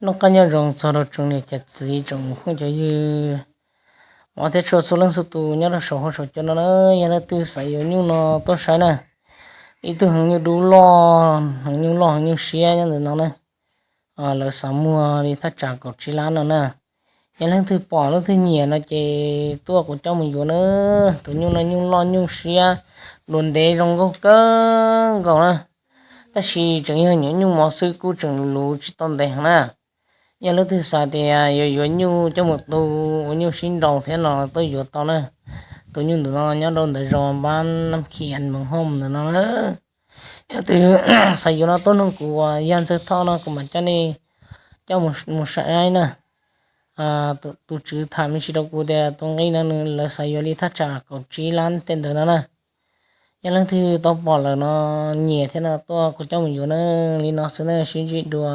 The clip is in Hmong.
Noj qab nyob zoo txog rau tsoom niam cov txiv tsoom phooj cov ywg, hmov thiab tshua txhua leej txhua tus nyob rau saum huab saum cua no na. Yog leej twg xav yuav nyuj no tuaj saib na, ib tug heev nyuj dub loj, heev nyuj loj heev nyuj siab nyob ntawm no na. Lawv xav muag li thaj tsam kaum tsib lab no na. Yog leej twg pom leej twg nyiam no ces tuaj kuv coj mus yuav na. Tus nyuj no nyuj loj nyuj siab, dua ntev zoo nkauj kawg nkaus na. Tab sis tseem yog nyuam nyuj mov xwb, kuj tseem luv tsis tau ntev heev na. Yog leej twg xav tias yuav yuav nyuj coj mus tu ua nyuj sib nraus thiab no tuaj yuav tau na. Tus nyuj ntawm no nyob rau ntawm zos Npab Nab Khias Moos Hooj ntawm no na. Yog leej twg xav yuav no tuaj nug kuv uas yog Ntxawg Thoj no kuv mam coj nej coj mus saib na. Tus tswv tham me ntsis rau kuv tias tus nqi no nws lawv xav yuav li thaj tsam kaum tsib lab tej ntawd no na. Yog leej twg tau pom lawm no nyiam thiab no tuaj kuv coj mus yuav na. Li no xwb na, sib ntsib dua.